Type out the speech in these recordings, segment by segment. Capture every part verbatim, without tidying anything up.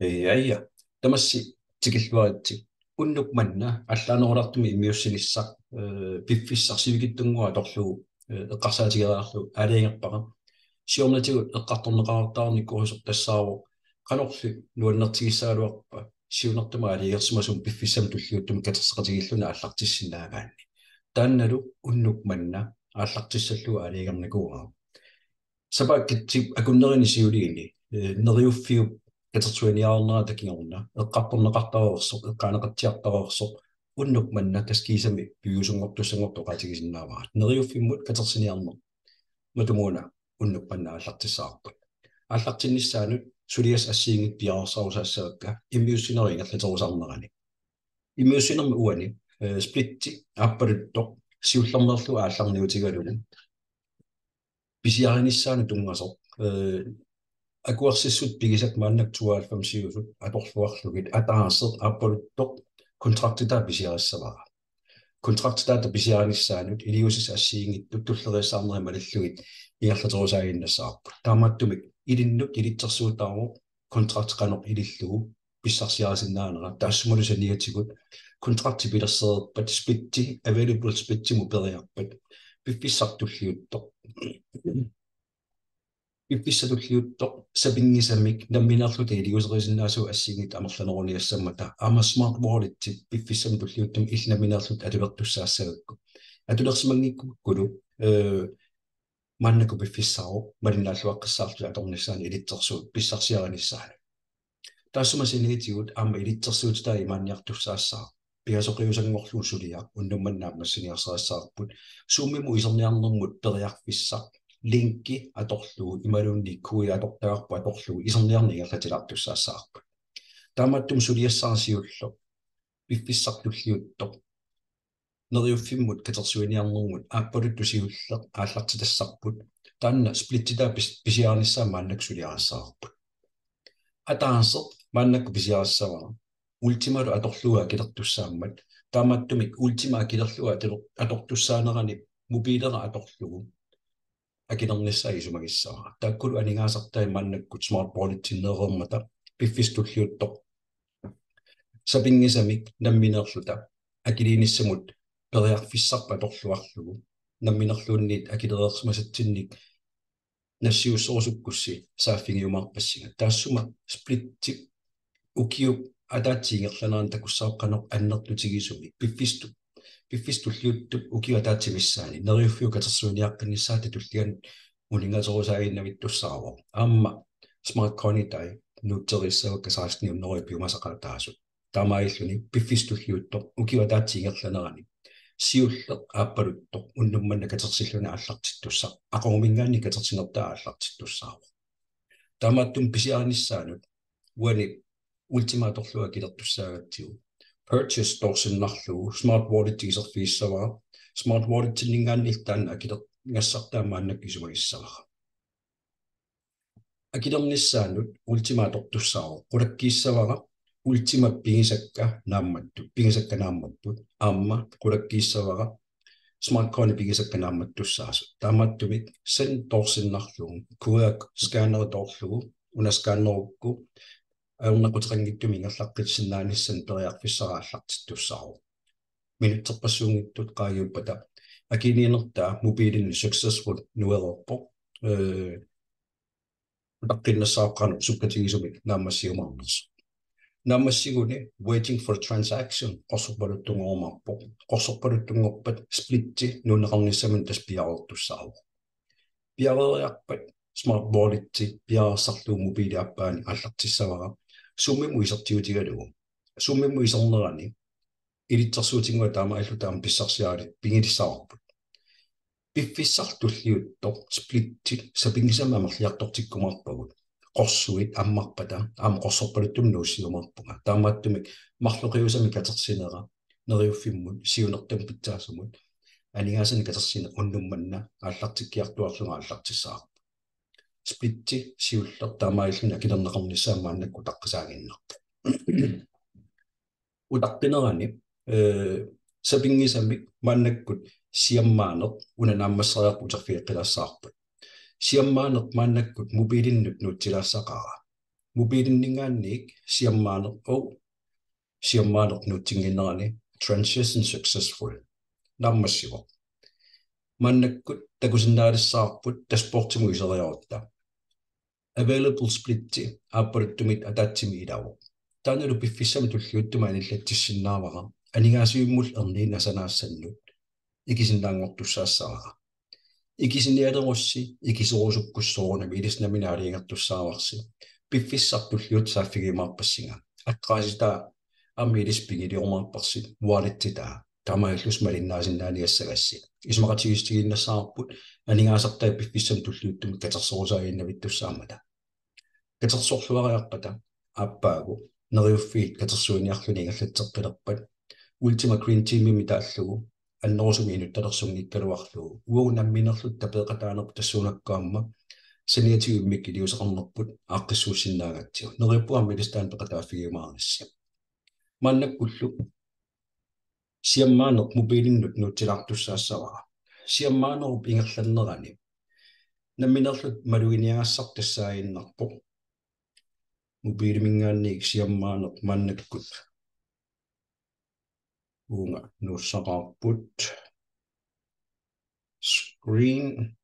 Ja, ja. Tamassi tikilluaritsi. Unnuk manna allaanerulaartumik immiussinissaq, eh, piffissaq sivikitsunnguaq atorlugu, eh, eqqarsaatigereerlugu aalajangerpara. Siornatigut eqqartorneqartarnikuusoq tassaavoq qanorli nuannertigissagaluarpa siunertamik aalajangersimasumik piffissami tulliuttumi katerseqatigiilluni aallartissinnaagaanni. Taannalu unnuk manna aallartissallugu aalajangernikuuara. Sapaatit akunnerini siuliini, eh, Neriuffiup katersuiniarnerata kingorna eqqartorneqartareersoq, eqqaaneqatsiartareersoq, unnuk manna tassa kiisami piviusunngortussanngortoq oqaatigisinnaavara. Neriuffimmut katersiniarneq matumuuna unnuk manna aallartissavarput. Aallartinnissaanut suliassat assigiinngitsut piareersarusaassavakka immiussinerup ingerlaterusaarnerani. Immiussinermi uani, eh, splitti aappaluttoq siullermeerlugu aallarniutigalugu pisiarinissaanut tunngasoq, eh, akuersissut pigisat maannakkut tooghalvfemsiusut atorluarlugit ataaseq aappaluttoq kontraktitaa pisiarissavara. Kontraktitaata pisiarinissaanut iliuusissat assigiinngitsut tulleriissaarnerit malillugit ingerlaterusaaginnassavarput. Taamaattumik ilinnut ilitsersuutaavoq kontrakti qanoq ilillugu pissarsiarisinnaanera, taassumalu saniatigut kontrakti pilersereerpat splitti, available splittimut periarpat piffissaq tulliuttoq. Piffissaq tulliuttoq sapinngisamik nammineerluta iliuuserisinnaasut assigiinngitsut amerlaneruniassammata aamma Smart Walletsit piffissami tulliuttumi illit nammineerlutit atulertussaassagakku. Atulersimanngikkukkulu, eh, maannakkut piffissaavoq malinnaalluaqqissaarlutit atornissaanut ilitsersuut pissarsiarinissaanut. Taassuma saniatigut aamma ilitsersuutitaa imaanniartussaassaaq. Pingasoqiusanngorlugu suliaq unnuk manna naammassiniarsarissavarput. Zoomimut iserniarnermut periarfissaq linki atorlugu imaluunniit Q I atortagarput atorlugu iserniarneq ingerlatilaartussaassavarput. Taamaattumik suliassaq siulleq piffissaq tulliuttoq Neriuffimmut katersuiniarnermut aappaluttoq siulleq aallartitassarput. Taanna splittitaa pis-, pisiarinissaa maannakkut suliarissavarput. Ataaseq maannakkut pisiarissavara Ultimalu atorlugu akilertussaammat. Taamaattumik Ultima akilerlugu ator-, atortussaanerani mobiilera atorlugu akilernissaa isumagissavara. Taakkulu aningaasartai maannakkut Smart Walletsinneereermata piffissaq tulliuttoq sapinngisamik nammineerluta akiliinissamut periarfissarput atorluarlugu namminerluunniit akilereersimasatsinnik nassiussorusukkussi saaffigiumaarpassinga. Taassuma splitti ukiup ataatsip ingerlanerani takussavarput qanoq annertutigisumik piffissaq, piffissaq tulliuttup ukiup ataatsip missaani Neriuffiup katersuiniaqqinnissaata tulliani uninngaterusaaginnavittussaavoq. Aamma Smart Coinitai nuutserissavakka seksten hundrede piumasaqaataasut. Taamaalilluni piffissaq tulliuttoq ukiup ataatsip ingerlanerani siulleq aappaluttoq unnuk manna katersilluni aallartittussaq, aqagumiingaanniit katersinertaa aallartittussaavoq. Taamaattumik pisiarinissaanut uani Ultima atorlugu akilertussaagatsigu purchase toorsinnarlugu Smart Walletti iserfigissavara, Smart Walletsinniingaanniillu taanna akilerniassartaa maannakkut isumagissavara. Akilernissaanut Ultima atortussaavoq qulakkiissavara Ultima pigisakka naammattut, pigisakka naammapput, aamma qulakkiissavara Smart Coini pigisakka naammattussaasut. Taamaattumik send toorsinnarlugu, Q R scanner toorlugu, una scannerukku ajornaquteqanngitsumik ingerlaqqissinnaanissamut periarfissaq aallartittussaavoq. Minutserpassuunngitsut qaangiuppata akiliinertaa mobiilinni successful nuereerpoq. Eh, utaqqinnissaat qanoq sukkatigisumik naammassiumaarnersoq. Naammassiguni waiting for transaction qorsorpaluttunngorumaarpoq. Qorsorpaluttunngorpat splitti nuunneqarnissaminut tassa piareertussaavoq. Piareeriarpat Smart Walletti piareersarlugu mobiili aappaani aallartissavara Zoomimut isertiutigalugu. Zoomimut isernerani ilitsersuutinnguaq taamaalilluta aamma pissarsiarit pigilissavarput. Piffissaq tulliuttoq splittit sapinngisamik amerliartortikkumaarpagut. Qorsuit ammarpata aamma qorsorpaluttumik nuussiumaarpunga. Taamaattumik marloqiusamik katersinera Neriuffimmut siunertamut pitsaasumut aningaasanik katersineq unnuk manna aallartikkiartuaarlunga aallartissavarput. Splitti siulleq taamaalilluni akilerneqarnissaa maannakkut utaqqisaaginnarpoq. Utaqqinerani, eh, sapinngisamik maannakkut siammaaneq una naammasseriarpat uterfigeqqilaassavarput. Siammaaneq maannakkut mobiilinnut nuutsilaassaqaara. Mobiilinninngaanniit siammaaneq, oh, siammaaneq nuutsinnginnerani, transition successful. Naammassivoq. Maannakkut takusinnaalissavarput dashboardimut iseriarutta. Available splitti aappaluttumit ataatsimik ilavoq. Taannalu piffissami tulliuttumi anillatissinnaavara, aningaasivimmullu erniinnaq sanaassannut ikisinnaanngortussaassavara. Ikisinialerussi ikisorusukkussi soorunami, ilissi nammineq aalajangertussaavarsi. Piffissaq tulliuttoq saaffigiumaarpassinga. Adressitaa aamma ilissi pigiliumaarparsi, wallettitaa. Taamaalillusi malinnaasinnaaniassagassi. Isumaqatigiissutigiinnassaraarput aningaasartai piffissami tulliuttumi katersorusaaginnavittussaammata. Katersorluariarpata aappaagu neriuffiit katersuiniarluni ingerlatseqqilerpat, Ultima Green Teamimi taallugu annerusumik inuttalersunngikkaluarlugu, uagut namminerluta tapeeqataanerput tassuunakkut aamma saniatigut immikkut iliuuseqarnerput aaqqissuussinnaagatsigu. Neriuppunga aamma ilissi taanna peqataaffigiumaarissi. Maannakkullu siammaaneq mobiilinnut nuutsilaartussaassavara. Siammaanerup ingerlannerani namminerluta maluginiagassaq tassaaginnarpoq. Mobiiliminngaanniit siammaaneq maannakkut. Uunga nuussaqaarput. Screen.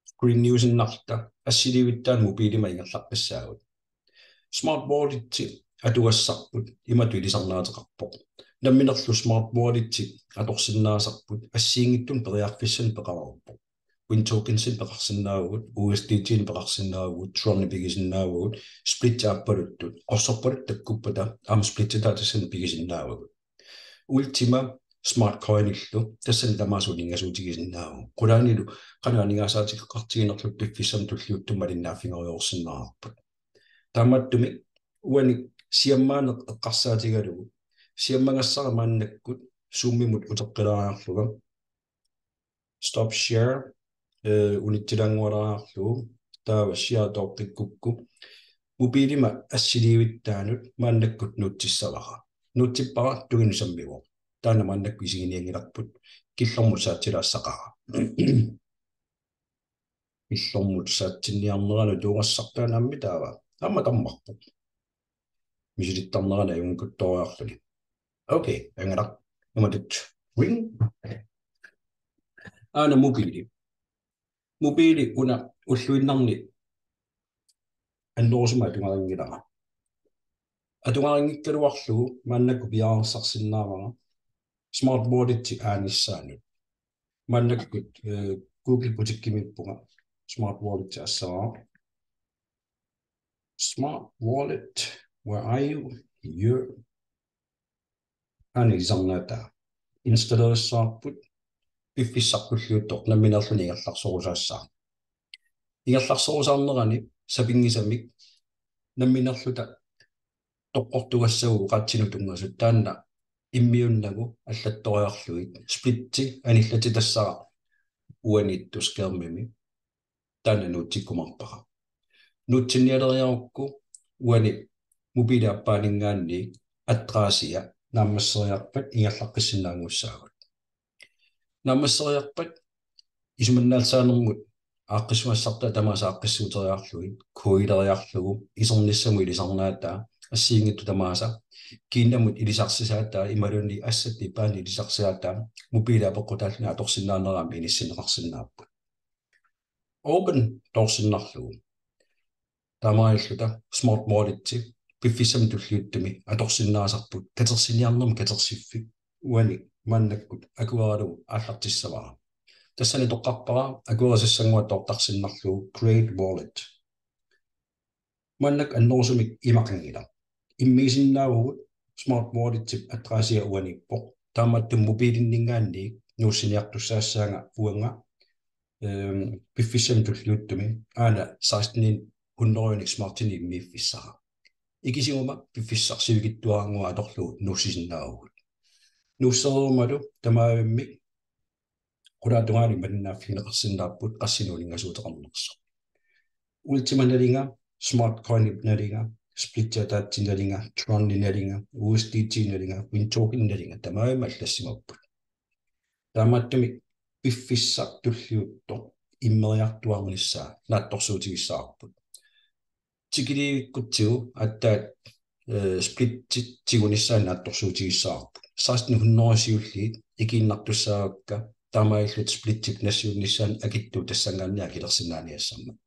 Screen newsinnarta assiliivittaanut mobiilima ingerlaqqissaagut. Smart walletti atugassarput imatut ilisarnaateqarpoq. Namminerlu smart walletti atorsinnaasarput assigiinngitsunut periarfissanik peqareerpoq. Win tokensinik peqarsinnaavugut, U S D T-nik peqarsinnaavugut, Troninik pigisinnaavagut, splitti aappaluttut, qorsorpaluttoq takkuppata aamma splittitaata tassani pigisinnaavagut. Ultima Smart Coinillu tassani tamaasa uninngasuutigisinnaavagut. Qulaanilu qanoq aningaasaateqartiginerluta piffissami tulliuttumi malinnaaffigerujoorsinnaavarput. Taamaattumik uani siammaaneq eqqarsaatigalugu siammagassara maannakkut Zoomimut uteqqilaariarlunga. Stop share, eh, unitsilaanngualaariarlugu, taava share tooqqikkukku, mobiilima assiliivittaanut maannakkut nuutsissavara. Nuutsippara, tunginnut sammivoq. Taanna maannakkut isiginianngilarput, killormut saatsilaassaqaara. Killormut saatsinniarnerani tuugassartaa nammi taava. Aamma tammarpoq. Misilittarnerani ajunngikuttooriarluni. Okay, angalaq. Imatut. Ring. Aana mobiili. Mobiili una ulluinnarni annerusumik atugarinngilara. Atugarinngigaluarlugu maannakkut piareersarsinnaavara Smart Walletti aanissaanut. Maannakkut, eh, Google Butikkimiippunga Smart Walletti assavara. Smart Wallet, where are you? Here. Aana ilisarnaataa. Installerissavarput piffissaq tulliuttoq nammineerluni ingerlarsorusaassaaq. Ingerlarsorusaarnerani sapinngisamik nammineerluta toqqortugassagut oqaatsinut tunngasut, taanna immiunnagu allattoriarlugit splitti anillatitassaaq uaniittoq skærmimi. Taanna nuutsikkumaarpara. Nuutsinnialeriarukku uani mobiili aappaaninngaanniit adressia naammasseriarpat ingerlaqqissinnaanngussaagut. Naammasseriarpat isumannaallisaanermut aaqqissugassartaa tamaasa aaqqissuuteriarlugit, kodeeriarlugu, isernissamut ilisarnaataa, assigiinngitsut tamaasa kiinnamut ilisarsisaataa imaluunniit assatta ipaani ilisarsisaataa, mobiili apeqqutaalluni atorsinnaanerat aamma inissinneqarsinnaapput. Open toorsinnarlugu. Taamaalilluta Smart Walletti piffissami tulliuttumi atorsinnaasarput katersiniarnermut katersiffik uani maannakkut akueralugu aallartissavara. Tassani toqqarpara akuerisassanngua toortarsinnarlugu Create Wallet. Maannakkut annerusumik imaqanngilaq. Immiisinnaavugut Smart Wallettip adressia uaniippoq. Taamaattumik mobiilinninngaanniit nuussiniartussaassaanga uanga, ehm, piffissami tulliuttumi aana seksten hundrede smartinik immiiffissara. Ikisiguma piffissaq sivikitsuaraannguaq atorlugu nuussisinnaavugut. Nuussereerumalu tamaavimmik qulaatungaani malinnaaffigineqarsinnaapput qassinik uninngasuuteqarnersoq. Ultima nalinga, Smart Coinip nalinga, splitti ataatsi nalinga, Troni nalinga, U S D T nalinga, Win Token nalinga, tamaavimmi allassimapput. Taamaattumik piffissaq tulliuttoq immeriartuarnissaa naatsorsuutigissavarput. tikilivikkutsigu aatsaat, eh, splitsit tigunissaat naatsorsuutigissavarput. Seksten hundrede siulliit ikiinnartussaavakka, taamaalillutik splitsit nassiunnissaannut akitsuut tassanngaanniit akilersinnaaniassammat.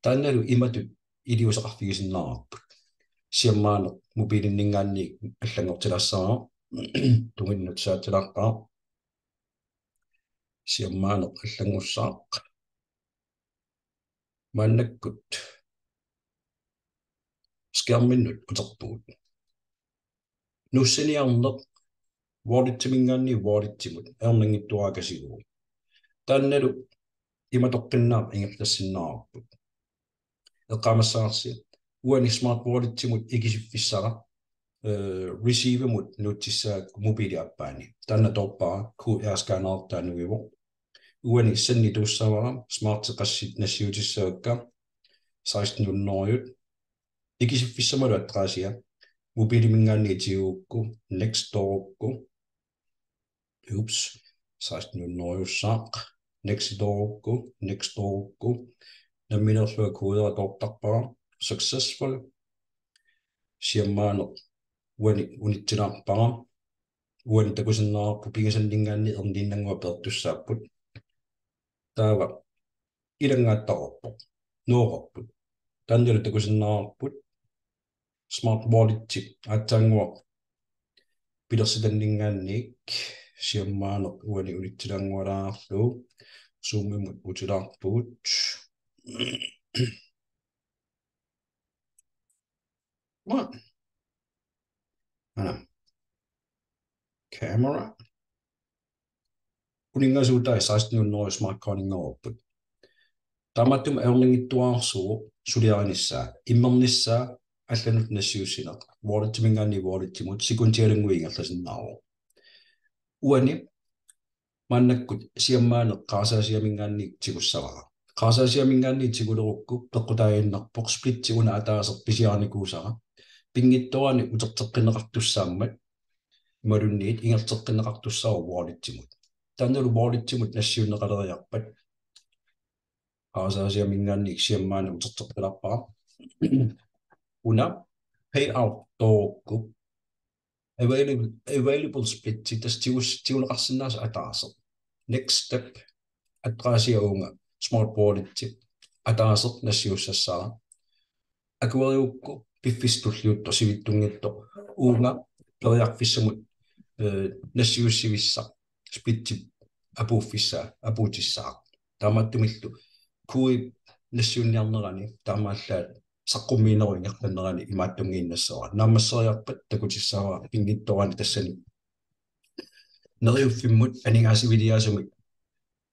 Taannalu imatut iliuuseqarfigisinnaavarput. Siammaaneq mobiilinninngaanniit allanngortilaassavara. Tunginnut saatilaarpara. Siammaaneq allanngussaaq. Maannakkut skærminnut uterpugut. Nuussiniarneq walletiminngaanniit walletimut ajornanngitsuarakasigu. Taannalu imatoqqinnaaq ingerlassinnaavarput. Eqqaamassavarsi uani Smart Walletimut ikisiffissara, eh, Receivimut nuutsissaaq mobiili aappaani. Taanna toorpara Q R-scannertaa nuivoq. Uani sendituussavara, smartit qassit nassiutissavakka, seksten hundrede. Ikisiffissamalu adressia, mobiiliminngaanniit tigugukku, next toorukku, ups, seksten hundrede-ussaaq, next toorukku, next toorukku, nammineerlunga koodera toortarpara, successful, siammaaneq uani unitsilaarpara, uani takusinnaavarput pigisanninngaanniit erniinnannguaq peertussaapput. Taava ilanngaattaroorpoq, noorarput. Taannalu takusinnaavarput Smart Walletip aatsaannguaq pilersitanninngaanniit, siammaaneq uani unitsilaanngualaarlugu, Zoomimut utilaarpugut. What? Ana. Camera. Uninngasuutai seksten hundrede Smart Coininngorput. Taamaattumik ajornanngitsuararsuuvoq suliarinissaa, immernissaa, allanut nassiussineq. Walletiminngaanniit walletimut sekundialunnguit ingerlasinnaavoq. Uani maannakkut siammaaneq qarasaasiaminngaanniit tigussavara. Qarasaasiaminngaanniit tigulerukku peqqutaaginnarpoq splitsi una ataaseq pisiarinikuusara. Pinngitsoorani uterteqqinneqartussaammat imaluunniit ingerlateqqinneqartussaavoq walletimut. Taannalu walletimut nassiunneqaleriarpat qarasaasiaminngaanniit siammaaneq uterteqqilaarpara. Una payout toorukku available, available splitsi, tassa tigus-, tiguneqarsinnaasut ataaseq. Next step, adressia uunga Smart Walletip ataaseq nassiussassara. Akuerigukku piffissaq tulliuttoq sivitsunngitsoq uunga periarfissamut, eh, nassiussivissaq splittip apuuffissaa, apuutissaaq. Taamaattumillu Q I nassiunniarnerani taamaallaat saqqummiinerup ingerlanerani imaattunngiinnassavara. Naammasseriarpat takutissaavara pinngitsoorani tassani neriuffimmut aningaasiviliaasumik,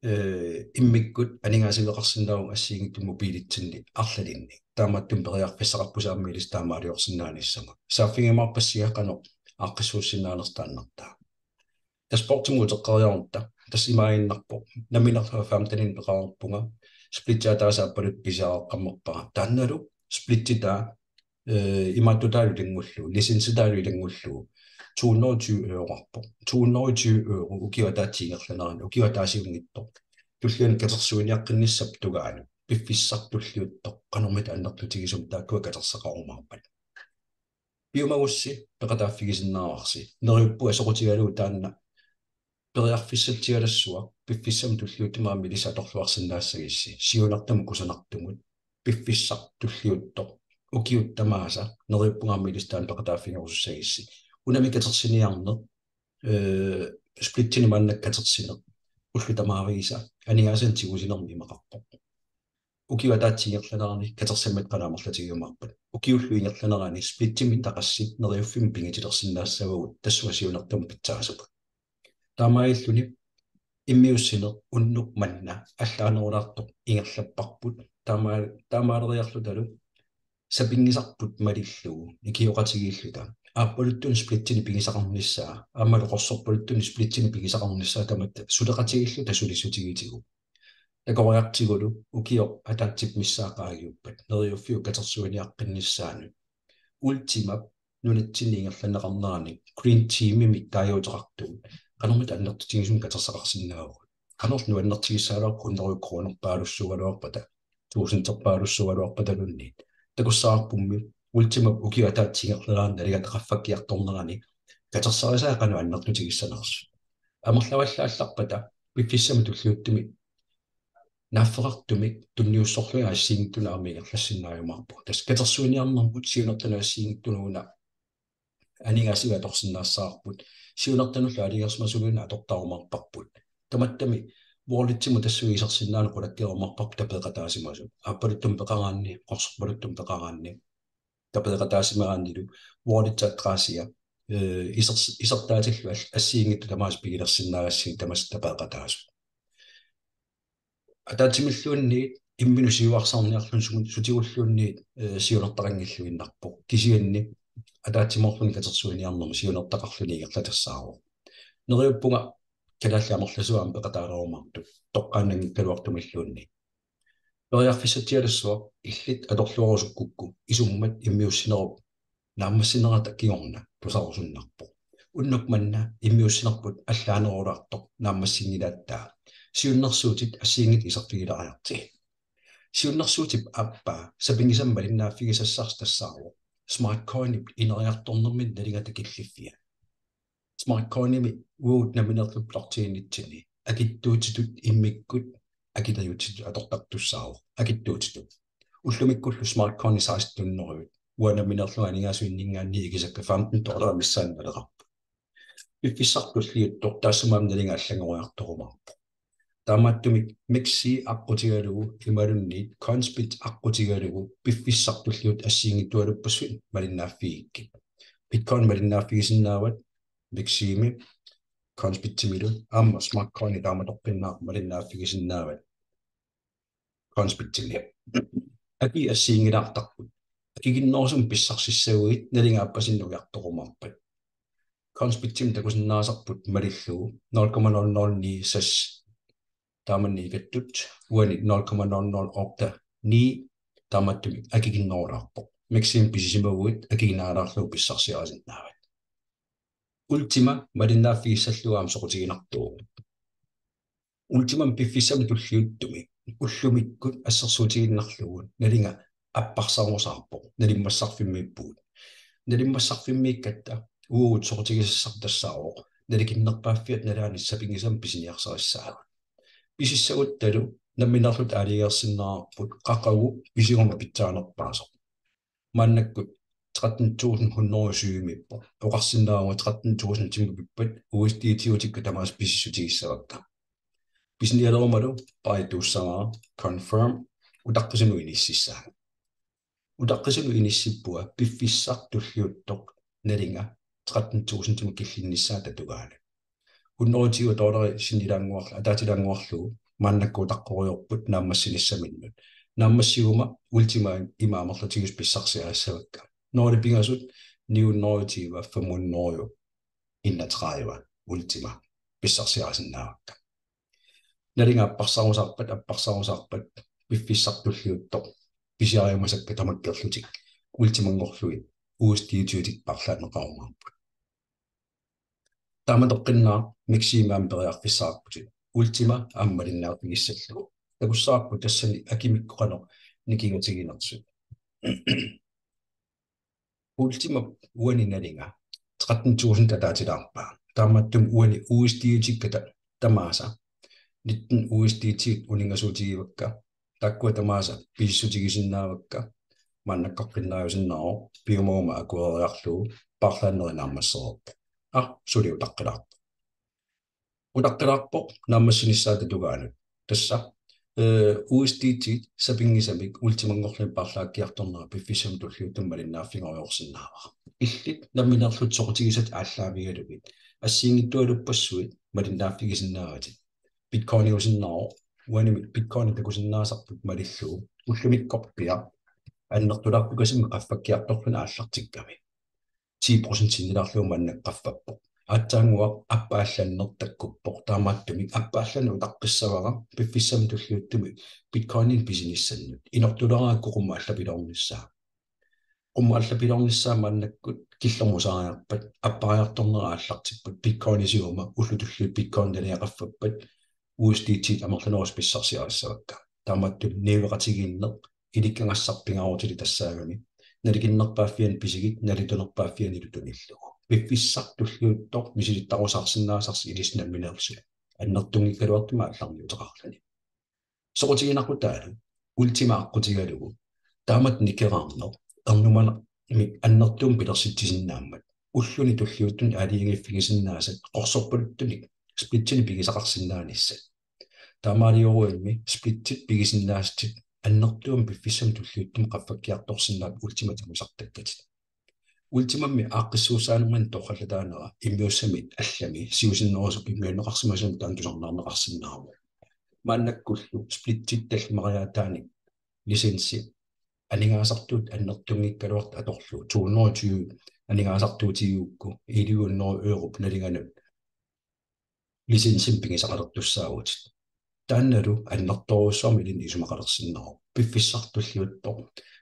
eh, immikkut aningaasiveqarsinnaavoq assigiinngitsunik mobiilitsinni arlalinni. Taamaattumik periarfissaqarpusi aamma ilissi taamaaliorsinnaanissamut. Saaffigiumaarpassi qanoq aaqqissuussinnaanertaannartaa. Dashboardimut uteqqeriarutta, tassa imaaginnarpoq, nammineerlunga femteninik peqareerpunga, splitsi ataaseq aappaluttoq pisiareqqammerpara. Taannalu splitsitaa, eh, imaattutaalu ilanngullugu, licensitaalu ilanngullugu, to hundrede og tyve euroqarpoq. To hundrede og tyve euro ukiup ataatsip ingerlanerani, ukiup ataasiunngitsoq. Tullianut katersuiniaqqinnissap tungaanut, piffissaq tulliuttoq, qanormita annertutigisumik taakkua katersaqarumaarpat. Piumagussi peqataaffigisinnaavarsi. Neriuppunga soqutigalugu taanna periarfissatsialassuaq piffissami tulliuttumi aamma ilissi atorluarsinnaassagissi. Siunertamut kusanartumut. Piffissaq tulliuttoq. Ukiut tamaasa neriuppunga aamma ilissi taanna peqataaffigerusussagissi. Unami katersiniarneq, eh, splitsinik maannakkut katersineq. Ullut tamaviisa aningaasanik tigusinermi imaqarpoq. Ukiup ataatsip ingerlanerani katersimmata qanoq amerlatigiumaarpat. Ukiullu ingerlanerani splitsimik taqassit neriuffimmik pingitilersinnaassavagut tassunga siunertamut pitsaasupput. Taamaalilluni immiussineq unnuk manna allaanerulaartoq ingerlapparput. Taama-, taamaaleriarlutalu sapinngisarput malillugu ikioqatigiilluta. Aappaluttunik splitsinik pigisaqarnissaa, aammalu qorsorpaluttunik splitsinik pigisaqarnissaa tamatta suleqatigiilluta sulissutigiitigut. Takoriartigulu ukioq ataatsip missaa qaangiuppat neriuffiup katersuiniaqqinnissaanut. Ultimap nunatsinni ingerlanneqarnerani Green Teamimik taaguuteqartugut. Qanormita annertutigisumik katersaqarsinnaavugut. Qanorlu nuannertigissagaluarpat hundrede kronerpaalussuugaluarpata, tusinderpaalussuugaluarpataluunniit. Takussavarpummi Ultimap ukiup ataatsip ingerlanerani nalinga qaffakkiartornerani katersarisaa qanoq annertutigissanersut. Amerlavallaallarpata piffissami tulliuttumi naaffeqartumik tunniussorlugit assigiinngitsunut aamma ingerlassinnaajumaarpugut. Tassa katersuiniarnermut siunertanut assigiinngitsunut una aningaasivik atorsinnaassavarput. Siunertanullu aalajangersimasuninnut atortarumaarparput. Tamattami walletsimut tassunga isersinnaaneq qulakkeerumaarparput tapeeqataasimasut. Aappaluttumik peqaraanni, qorsorpaluttumik peqaraanni, tapeeqataasimagaannilu wallet adressia, eh, isers-, isertaatillu all-, assigiinngitsut tamaasa pigilersinnaagassigit tamassi tapeeqataasut. Ataatsimilluunniit imminut siuarsaarniarluni su-, sutigulluunniit, eh, siunertaqanngilluinnarpoq. Kisianni ataatsimoorluni katersuiniarnermi siunertaqarluni ingerlatassaavoq. Neriuppunga kalaallit amerlasuut aamma peqataalerumaartut toqqaannanngikkaluartumilluunniit. Periarfissatsialassuaq illit atorluarusukkukku isummat immiussinerup naammassinerata kingorna tusarusunnarpoq. Unnuk manna immiussinerput allaanerulaartoq naammassinngilaattaa. Siunnersuutit assigiinngitsut iserfigilaariartigit. Siunnersuutip aappaa sapinngisamik malinnaaffigisassarsi tassaavoq Smart Coinip ineriartornermini nalingata killiffia. Smart Coinimi uagut nammineerluta blockchainitsinni akitsuutitut immikkut akiliutitut atortartussaavoq. Akitsuutitut. Ullumikkullu Smart Coini seksten hundrede. Uanga nammineerlunga aningaasat inninngaanniit ikisakka femten dollarit missaanni naleqarput. Piffissaq tulliuttoq taassuma aamma nalinga allanngoriartorumaarpoq. Taamaattumik MEXC aqqutigalugu imaluunniit Coinsbit aqqutigalugu piffissaq tulliuttoq assigiinngitsualuppassuit malinnaaffigikkit. Bitcoin malinnaaffigisinnaavat MEXC-imi, Coinsbitimilu aamma Smart Coini taamatoqqinnaaq malinnaaffigisinnaavatit Coinsbitimi. Akii assiginngilaartarput. Akikinnerusumik pissarsissaguit nalinga appasinnik ujartorumaarpat. Coinsbitimi takusinnaasarput malillugu nul komma nul nul ni seks, taamanna ikattut, uani nul komma nul nul otte ni, taamaattumik akikinnerulaarpoq. MEXC-imi pisisimaguit akikinaalaarlugu pissarsiarisinnaavat. Ultima malinnaaffigissallugu aamma soqutiginartuuvoq. Ultimami piffissami tulliuttumi ullumikkut assersuutigiinnarlugu nalinga apparsarusaarpoq, nalimmassarfimmiippugut. Nalimmassarfimmiikkatta uagut soqutigisassarput tassaavoq nalikinnerpaaffiata nalaani sapinngisamik pisiniarsarissaagut. Pisissaguttalu nammineerluta aalajangersinnaavarput qaqugu pisiguma pitsaanerpaasoq. Maannakkut tretten tusind hundrede og syv-miippoq. Oqarsinnaavunga tretten tusind timipippat U S D T-utikka tamaasa pisissutigissavakka. Pisinialerumalu buy-tuussavara, confirm, utaqqisunut inississaanga. Utaqqisunut inissippua piffissaq tulliuttoq nalinga tretten tusindimut killinnissaata tungaanut. Hundrede og tyve dollarit sinnilaannguarlu-, ataatilaannguarlugu maannakkut utaqqoriarput naammassinissaminnut. Naammassiguma Ultima ima amerlatigisut pissarsiarissavakka. Nul pingasut ni hundrede og tyve, fem hundrede og enogtredive Ultima pissarsiarisinnaavakka. Nalinga apparsarusaarpat, apparsarusaarpat, piffissaq tulliuttoq pisiariumasakka tamakkerlutik Ultimanngorlugit U S D T-utik paarlaanneqarumaarput. Taamatoqqinnaaq MEXC-imi aamma periarfissaqarputit. Ultima aamma malinnaaffigissallugu. Takussavarput tassani akimikkut qanoq nikingatiginersut. Ultima uani nalinga tretten tusind ataatilaarpaa. Taamaattumik uani U S D T-kka ta-, tamaasa nitten U S D T-t uninngasuutigivakka. Taakkua tamaasa pisissutigisinnaavakka. Maannakkorpinnaajusinnaavoq piumaguma akueriarlugu paarlaanneri naammassereerpoq. Aa, suli utaqqilaarpoq. Utaqqilaarpoq naammassinissaata tungaanut. Tassa, eh, U S D T sapinngisamik Ultimanngorlugit paarlaakkiartornera piffissami tulliuttumi malinnaaffigerujoorsinnaavara. Illit nammineerlutit soqutigisatit aallaavigalugit assigiinngitsualuppassuit malinnaaffigisinnaavatit. Bitcoiniusinnaavoq, uanimi Bitcoini takusinnaasarput malillugu ullumikkorpiaq annertulaartukasimmik qaffakkiartorluni aallartikkami. Ti procent sinnilaarlugu maanna qaffappoq. Aatsaannguaq appaallanneq takkuppoq. Taamaattumik appaallanneq utaqqissavara piffissami tulliuttumi Bitcoininik pisinissannut. Inortuleraakku qummut allapiloornissaa. Qummut allapiloornissaa maannakkut killormut saariarpat appariartornera aallartipput, Bitcoini siumut ullut tulliit Bitcoinit nalinga qaffappat U S D T-t amerlanerusut pissarsiarissavakka. Taamaattumik niueqatigiinneq ilikkagassaq pingaarutilik tassaagami nalikinnerpaaffiani pisigit nalitunerpaaffianilu tunillugu. Piffissaq tulliuttoq misilittarusaarsinnaasarsi ilissi nammineerlusi annertunngikkaluartumik aallarniuteqarluni. Soqutiginaqutaalu Ultima aqqutigalugu taamatut nikeraarneq ernumanermik annertuumik pilersitsisinnaammat ulluni tulliuttuni aalajangiiffigisinnaasat qorsorpaluttunik splitsinik pigisaqarsinnaanissat. Taamaalioruimmi splitsit pigisinnaasatit annertuumik piffissami tulliuttumi qaffakkiartorsinnaapput Ultimat tigusartakkatit. Ultimammi aaqqissuussaanermini torrallataanera immiussamit allami siusinnerusukkut immiunneqarsimasunut taanna tusarnaarneqarsinnaavoq. Maannakkullu splitsit tallimariaataanik licensi aningaasartuutit annertunngikkaluartut atorlugu to hundrede og tyve aningaasartuutigigukku elleve hundrede europ nalinganut licensimik pigisaqalertussaavutit. Taannalu annertoorujussuarmik ilinnut isumaqalersinnaavoq. Piffissaq tulliuttoq,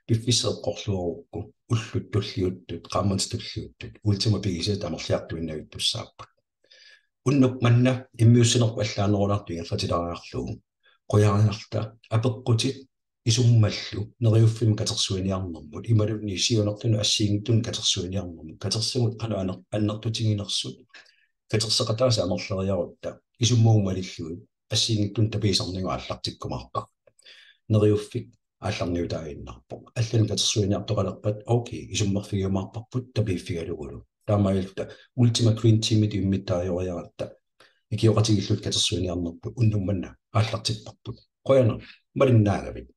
piffissaq eqqorluarukku, ullut tulliuttut, qaammatit tulliuttut Ultimat pigisiat amerliartuinnavittussaapput. Unnuk manna immiussinerput allaanerulaartoq ingerlatilaariarlugu. Qujariarta apeqqutit isummallu Neriuffimmut katersuiniarnermut imaluunniit siunertanut assigiinngitsunut katersuiniarnermut katersagut qanoq aner-, annertutiginersut katerseqataasut amerleriarutta isummagu malillugit assigiinngitsunut tapiisarnigut aallartikkumaarparput. Neriuffik aallarniutaaginnarpoq. Allanut katersuiniartoqalerpat okay, isummerfigiumaarparput tapiiffigalugulu. Taamaalilluta Ultima Green Teamit immittaajoriaratta ikioqatigiilluta katersuiniarnerput unnuk manna aallartipparput. Qujanaq malinnaagavit.